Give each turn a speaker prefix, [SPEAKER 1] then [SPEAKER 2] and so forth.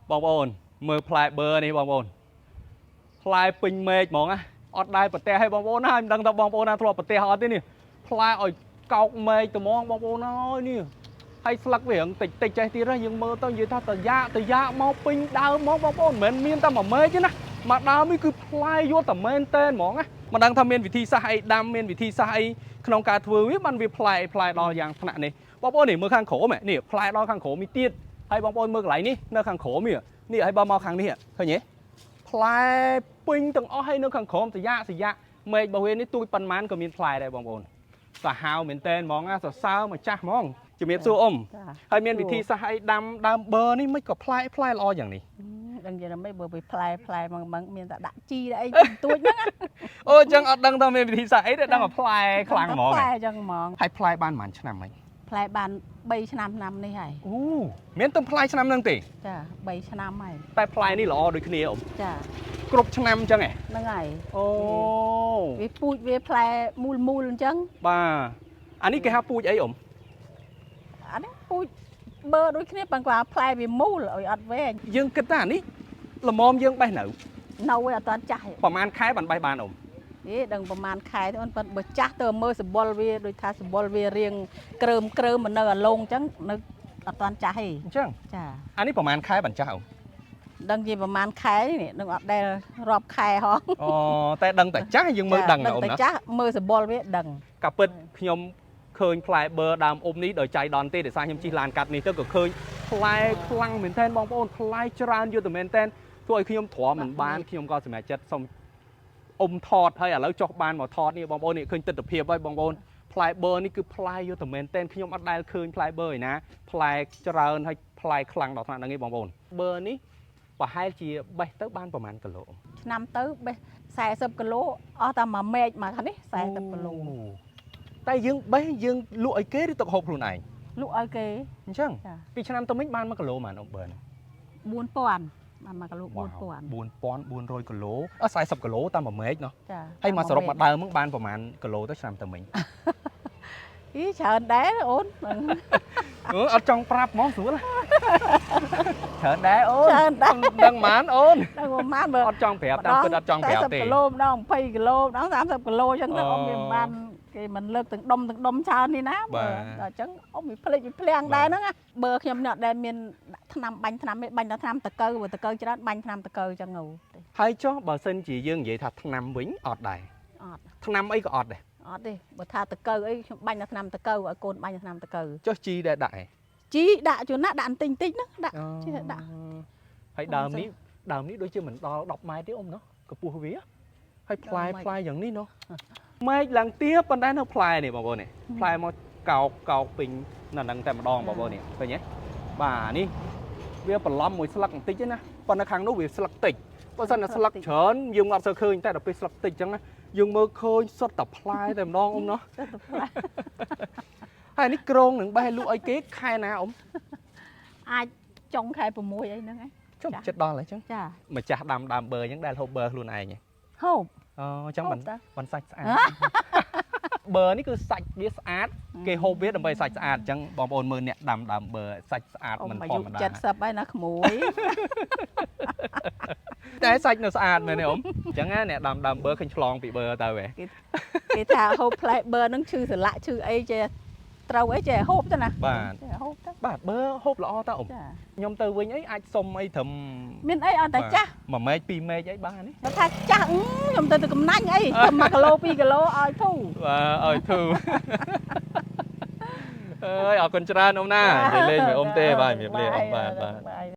[SPEAKER 1] បងប្អូនមើលផ្លែបឺនេះបងប្អូនផ្លែពេញមេឃហ្មងណាអត់ដែរប្រទះឲ្យបងប្អូនណាហើយមិនដឹងថាបងប្អូនណាធ្លាប់ប្រទះអត់ទេនេះផ្លែឲ្យកោកមេឃត្មងបងប្អូនអើយនេះហើយស្លឹកវារឿងតិចតិចចេះទៀតណាយើងមើលទៅនិយាយថាតយ៉ាតយ៉ាមកពេញដើមហ្មងបងប្អូនមិនមែនមានតែមួយមេឃទេណាមួយដើមនេះគឺផ្លែយកតែមែនតែនហ្មងណាមិនដឹងថាមានវិធីសាស្ត្រអីដាំមានវិធីសាស្ត្រអីក្នុងការធ្វើវាបានវាផ្លែផ្លែដល់យ៉ាងថ្នាក់នេះបងប្អូននេះមើលខាងក្រោមនេះផ្លែដល់ខាងក្រោមនេះទៀតហើយបងប្អូនមើលកន្លែងនេះនៅខាងក្រោមនេះនេះហើយបើមកខាងនេះឃើញទេផ្លែពេញទាំងអស់ហើយនៅខាងក្រោមសយ៉ាសយ៉ាមេឃរបស់វានេះទូចប៉ុន្មានក៏មានផ្លែដែរបងប្អូនសាហាវមែនតែនហ្មងណាសរសើរម្ចាស់ហ្មងជំរាបសួរអ៊ំ
[SPEAKER 2] ចា
[SPEAKER 1] ហើយមានវិធីសាស្ត្រអីដាំដើមបឺនេះមិនក៏ផ្លែផ្លែល្អយ៉ាងនេះ
[SPEAKER 2] ដឹងយ៉ាងម៉េចបើវាផ្លែផ្លែមកមកមានតែដាក់ជីដាក់អីទួចហ្នឹង
[SPEAKER 1] អូអញ្ចឹងអត់ដឹងថាមានវិធីសាស្ត្រអីទេដឹងថាផ្លែខ្លាំងហ្មង
[SPEAKER 2] ផ្លែអញ្ចឹងហ្មង
[SPEAKER 1] ហើយផ្លែបានប៉ុន្មានឆ្នាំហី
[SPEAKER 2] ផ្លែបាន3ឆ្នាំឆ្នាំនេះហើយ
[SPEAKER 1] អូមានតែផ្លែឆ្នាំហ្នឹងទេ
[SPEAKER 2] ចា3ឆ្នាំហើយ
[SPEAKER 1] តែផ្លែនេះល្អដូចគ្នាអ៊ំ
[SPEAKER 2] ចា
[SPEAKER 1] គ្រប់ឆ្នាំអញ្ចឹងហ៎
[SPEAKER 2] ហ្នឹងហើយ
[SPEAKER 1] អូ
[SPEAKER 2] វាពូជវាផ្លែមូលមូលអញ្ចឹង
[SPEAKER 1] បាទអានេះគេហៅពូជអីអ៊ំ
[SPEAKER 2] អានេះពូជបើដូចគ្នាប៉ុន្តែផ្លែវាមូលឲ្យអត់វែង
[SPEAKER 1] យើងគិតថាអានេះល្មមយើងបេះនៅ
[SPEAKER 2] នៅឯអត់តាន់ចាស់ទេ
[SPEAKER 1] ប្រហែលខែបានបេះបានអ៊ំ
[SPEAKER 2] ហេដឹងប្រហែលខែទេអូនប៉ុន្តែបើចាស់ទៅមើលសម្បុរវាដូចថាសម្បុរវារៀងក្រើមក្រើមមកនៅអាឡងអញ្ចឹងនៅអត់តាន់ចាស់ទេ
[SPEAKER 1] អញ្ចឹង
[SPEAKER 2] ចា
[SPEAKER 1] អានេះប្រហែលខែបានចាស់អ៊ំ
[SPEAKER 2] ដឹងជាប្រហែលខែនេះនឹងអត់ដែលរាប់ខែហង
[SPEAKER 1] អូតែដឹងតែចាស់យើងមើលដឹងណាអ៊ំណា
[SPEAKER 2] តែចាស់មើលសម្បុរវាដឹង
[SPEAKER 1] កាពិតខ្ញុំឃើញផ្លែបឺដើមអ៊ំនេះដោយចៃដន្យទេដោយសារខ្ញុំជិះឡានកាត់នេះទៅក៏ឃើញផ្លែខ្លាំងមែនទែនបងប្អូនផ្លែច្រើនយកទៅមែនទែនធ្វើឲ្យខ្ញុំទ្រាំមិនបានខ្ញុំក៏សម្រេចចិត្តសុំអ៊ំថតហើយឥឡូវចុះបានមកថតនេះបងប្អូននេះឃើញទស្សនភាពហើយបងប្អូនផ្លែបឺនេះគឺផ្លែយកទៅមែនទែនខ្ញុំអត់ដែលឃើញផ្លែបឺឯណាផ្លែច្រើនហើយផ្លែខ្លាំងដល់ថ្នាក់ហ្នឹងឯងបងប្អូនបឺនេះប្រហែលជាបេះទៅបានប្រហែលគីឡូ
[SPEAKER 2] ឆ្នាំទៅបេះ40គីឡូអស់តែមួយមែកមកខាងនេះ40គីឡូ
[SPEAKER 1] តែយើងបេះយើងលក់ឲ្យគេឬទុកហូបខ្លួនឯង
[SPEAKER 2] លក់ឲ្យគេ
[SPEAKER 1] អញ្ចឹង
[SPEAKER 2] ចា
[SPEAKER 1] ពីឆ្នាំទៅមិញបាន1គីឡូហ្មងអ៊ំបើ
[SPEAKER 2] 4000បាន1គីឡូ4000
[SPEAKER 1] 4400គីឡូអឺ40គីឡូតាមមួយមែកណោះ
[SPEAKER 2] ចា
[SPEAKER 1] ហើយមកសរុបមកដើមហ្នឹងបានប្រហែលគីឡូទៅឆ្នាំទៅមិញ
[SPEAKER 2] អីច្រើនដែរអូន
[SPEAKER 1] អឺអត់ចង់ប្រាប់ហ្មងស្រួលច្រើនដែរអូន
[SPEAKER 2] ច្រើនដែរ
[SPEAKER 1] ដឹងហ្មងអូន
[SPEAKER 2] ដឹងប្រហែលបើ
[SPEAKER 1] អត់ចង់ប្រាប់តាមពិតអត់ចង់ប្រាប់ទេ
[SPEAKER 2] 40គីឡូម្ដង20គីឡូម្ដង30គីឡូអញ្ចឹងទៅ
[SPEAKER 1] អូ
[SPEAKER 2] អ៊ំវាមិនបានគេមិនលើកទាំងដុំទាំងដុំច្រើននេះណា
[SPEAKER 1] បាទ
[SPEAKER 2] ដល់អញ្ចឹងអ៊ំវាភ្លេចវាភ្លាំង
[SPEAKER 1] បាទ
[SPEAKER 2] ដែរហ្នឹងណាបើខ្ញុំនេះអត់ដែលមានដាក់ថ្នាំបាញ់ថ្នាំទេបាញ់តែថ្នាំតកៅបើតកៅច្រើនបាញ់ថ្នាំតកៅអញ្ចឹងទៅ
[SPEAKER 1] ហើយចុះបើសិនជាយើងនិយាយថាថ្នាំវិញអត់ដែរ
[SPEAKER 2] អត់
[SPEAKER 1] ថ្នាំអីក៏អត់ដែរ
[SPEAKER 2] អត់ទេបើថាតកៅអីខ្ញុំបាញ់តែថ្នាំតកៅឲ្យកូនបាញ់តែថ្នាំតកៅ
[SPEAKER 1] ចុះជីដែរដាក់ឯង
[SPEAKER 2] ជីដាក់ជួនណាដាក់បន្តិចបន្តិចហ្នឹងដាក់ ជីដាក់
[SPEAKER 1] ហើយដើមនេះដើមនេះដូចជាមិនដល់10ម៉ែត្រទេអ៊ំណោះកម្ពស់វាហើយផ្លែផ្លែយ៉ាងនេះណោះមែកឡើងទៀបប៉ុន្តែនៅផ្លែនេះបងប្អូននេះផ្លែមកកោកកោកពេញនៅហ្នឹងតែម្ដងបងប្អូននេះឃើញទេបាទនេះវាបន្លំមួយស្លឹកបន្តិចទេណាប៉ុន្តែខាងនោះវាស្លឹកតិចបើសិនតែស្លឹកច្រើនយើងអត់សូវឃើញតែដល់ពេលស្លឹកតិចអញ្ចឹងណាយើងមើលឃើញសុទ្ធតែផ្លែតែម្ដងអ៊ំណោះ
[SPEAKER 2] ទៅទៅផ្លែ
[SPEAKER 1] ហើយនេះក្រងនឹងបេះលក់ឲ្យគេខែណាអ៊ំ
[SPEAKER 2] អាចចុងខែ6អីហ្នឹងឯង
[SPEAKER 1] ចុះចិត្តដល់ហើយអញ្ចឹង
[SPEAKER 2] ចា
[SPEAKER 1] ម្ចាស់ដាំដើមបឺអញ្ចឹងដែលហូបបឺខ្លួនឯងហ៎
[SPEAKER 2] ហូប
[SPEAKER 1] អូអញ្ចឹងមិន
[SPEAKER 2] ហូបតា
[SPEAKER 1] មិនសាច់ស្អាតបឺនេះគឺសាច់វាស្អាតគេហូបវាដើម្បីសាច់ស្អាតអញ្ចឹងបងប្អូនមើលអ្នកដាំដើមបឺសាច់ស្អាត
[SPEAKER 2] អ៊ំអាយុ
[SPEAKER 1] មិនធម្មតា
[SPEAKER 2] 70ហើយណាក្មួយ
[SPEAKER 1] តែសាច់នៅស្អាតមែនទេអ៊ំអញ្ចឹងណាអ្នកដាំដើមបឺឃើញឆ្លងពីបឺទៅហ៎
[SPEAKER 2] គេថាហូបផ្លែបឺហ្នឹងឈឺសន្លាក់ឈឺអីចេះត្រូវអីចេះហូបទៅណា
[SPEAKER 1] បាទ
[SPEAKER 2] ចេះហូបទៅ
[SPEAKER 1] បាទបឺហូបល្អតើអ៊ំ
[SPEAKER 2] ចា
[SPEAKER 1] ខ្ញុំទៅវិញអីអាចសុំអីត្រឹម
[SPEAKER 2] មានអីអត់តែចាស់
[SPEAKER 1] មួយមែកពីរមែកអីបាននេះ
[SPEAKER 2] គាត់ថាចាស់អឺខ្ញុំទៅទៅកំណាញ់អីទៅ1គីឡូ2គីឡូឲ្យធូរ
[SPEAKER 1] បាទឲ្យធូរអើយអរគុណច្រើនអ៊ំណានិយាយលេងមួយអ៊ំទេបាទជំរាបលាអ៊ំបាទបាទ
[SPEAKER 2] បាយ